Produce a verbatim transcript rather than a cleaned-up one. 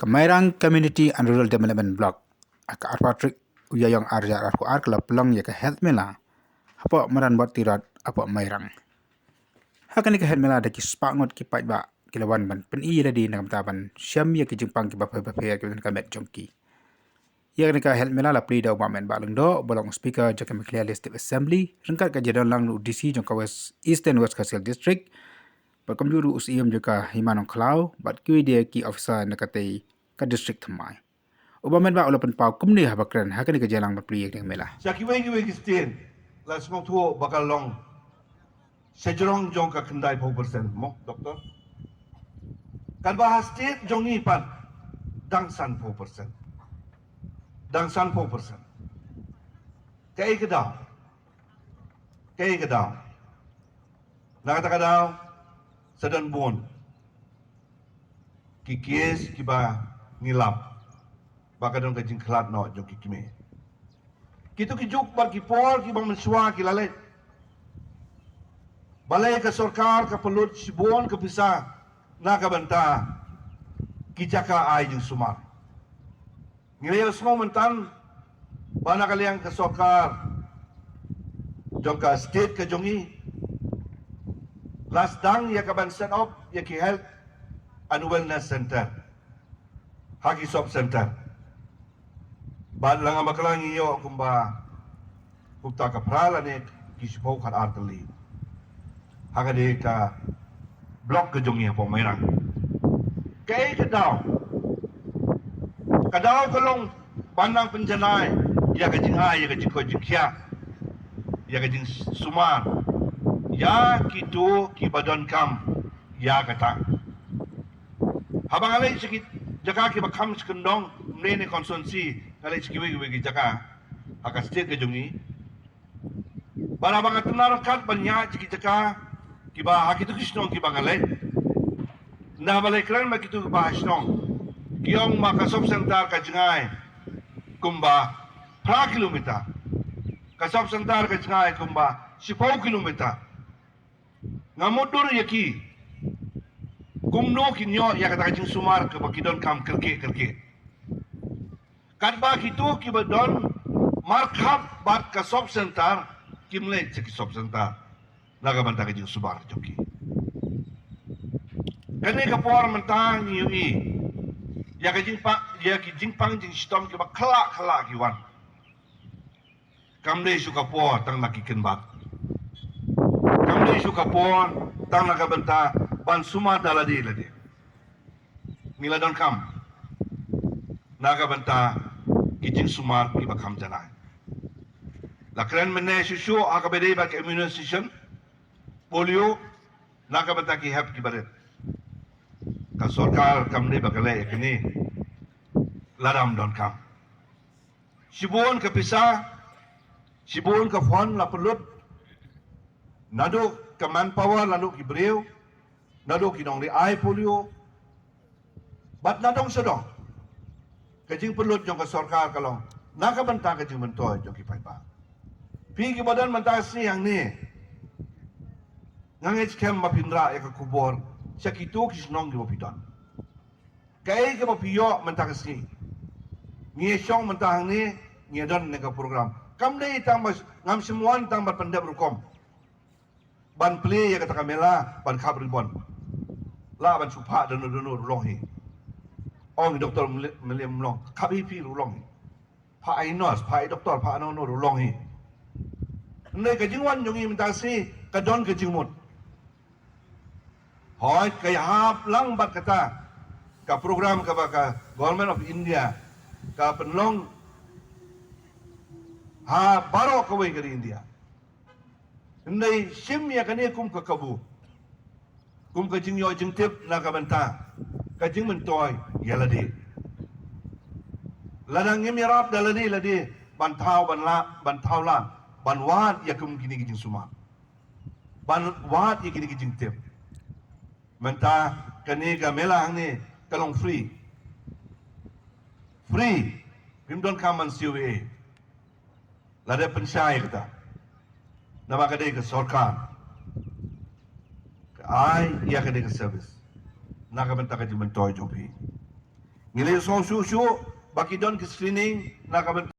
Ka Mairang Community and Rural Development Block, ka arphew tarik u Ïaïong arhajar arphew ar ka la pynlong ïa ka Health Mela hapoh Madan Bad Tirot hapoh Mairang. Ha kane ka Health Mela da ki spah ngut ki paidbah ki la wan ban pyni ïa lade na ka bynta ban shem ïa ki jingpang kiba pher bapher kiba don ka met jong ki. Ïa kane ka Health Mela la plie da u Bah Metbah Lyngdoh, ba long Speaker jong ka Meghalaya Legislative Assembly, ryngkat ka jingdon lang u D C jong ka West, Eastern West Khasi Hills District, bad kumjuh ruh u Syiem jong ka Hima Nongkhlaw, bad kiwei de ki officer na katei ka district thymmai. U Bah Metbah u la pynpaw kumne haba kren ha kane ka jingïalang ban plie ïa kane ka mela. Sha kiwei kiwei ki state la sngewthuh ba ka long sha jrong jong ka khyndai phew percent mo, Doctor. Katba ha state jong ngi pat dang san phew percent. Dang san phew percent. Kaei ka daw? Kaei ka daw? Na kata ka daw, sa don bun ki case kiba ngi lap ba ka don ka jingkhlad noh jong ki kmie. Kito ki juk bad ki por kiba mynshuwa ki la leit. Balei ka sorkar ka pynlut shibun ka pisa na ka bynta ki jaka ai jingsumar? Ngi la ïohsngew mynta ba na ka liang ka sorkar jong ka state ka jong ngi la sdang ïa ka ban set up ïa ki health and wellness center ha ki sub center. Bad la nga bakla ngi ïoh kumba kumta ka phra lane ki shiphew khatar tylli ha ka dei ka block ka jong ngi hapoh Mairang. Kaei ka daw? Ka daw ka long ban nang pynjanai ïa ka jingai ïa ka jingkoit jingkhiah, ïa ka jingsumar ïa kito kiba donkam ïa kata. Haba nga leit sha ki jaka kiba kham sha kyndong, mne ne constituency, nga leit sha kiwei kiwei ki jaka ha ka state ka jong ngi. Bad haba nga tynnar ryngkat ban ïaid sha ki jaka kiba ha kito ki shnong kiba nga leit, nda haba leit kren bad kito kiba ha shnong, ki ong ba ka sub center ka jngai kumba phra kilometer. Ka sub center ka jngai kumba shiphew kilometer. Nga mutdur ïa ki kumno kin ïoh ïa kata ka jingsumar kaba ki donkam kyrkieh kyrkieh. Katba kito kiba don markhap bad ka sub center kim leit sha ki sub center na ka bynta ka jingsumar jong ki. Kane ka por mynta ngi ïohi ïa ka jingpang, ïa ki jingpang jingshitom kiba khyllah khyllah ki wan. Kam dei shu ka por tang na ki kynbat. Kam dei shu ka por tang na ka bynta ban sumar da lade lade. Ngi la donkam na ka bynta ki jingsumar kiba kham janai. La kren mynne shuh shuh ha kaba dei bad ka immunization polio na ka bynta ki hep kiba rit. Ka sorkar kam dei ba ka leh ïa kine. Lada ym donkam. Shibun ka pisa, shibun ka fund la pynlut. Naduh ka manpower, naduh ki briew, naduh ki nongdie ai polio. Bad nadong shadong ka jingpynlut jong ka sorkar ka long na ka bynta ka jingmyntoi jong ki paidbah. Phi kiba don mynta ka sngi hangne, nga ngeit skhem ba phin rah ïa ka khubor sha kito ki shnong kiba phi don. Kaei kaba phi ïoh mynta ka sngi? Ngi shong mynta hangne, ngi don ne ka program. Kam dei tang ba ngam shym wan tang ban pyndep rukom ban plie ïa kata ka mela ban khap ribbon. Lah ban shu phah dano dano ruh long hi. Ong i doktor Meli-, Meliam Mlong, khap hi phi ruh long hi. Phah i nurse, phah i doktor, phah ano ano ruh long hi. Hynrei ka jingwan jong ngi mynta ka sngi ka don ka jingmut. Hooid, ka ïahap lang bad kata ka program kaba ka Government of India ka pynlong ha baroh kawei ka ri India. Hynrei shim ïa kane kum ka kabu, kum ka jingïoh jingtip na ka bynta ka jingmyntoi ïa lade. Lada ngim ïarap da lade lade ban thaw ban la, ban thaw la, ban wad ïa kum kine ki jingsumar, ban wad ïa kine ki jingtip. Mynta kane ka mela hangne ka long free. Free. Phim donkam ban siew ei ei. Lada pynshai kata, namar ka dei ka sorkar ka ai ïa kane ka service na ka bynta ka jingmyntoi jong phi. Ngi la ïohsngew shuh shuh ba ki don ki screening na ka bynta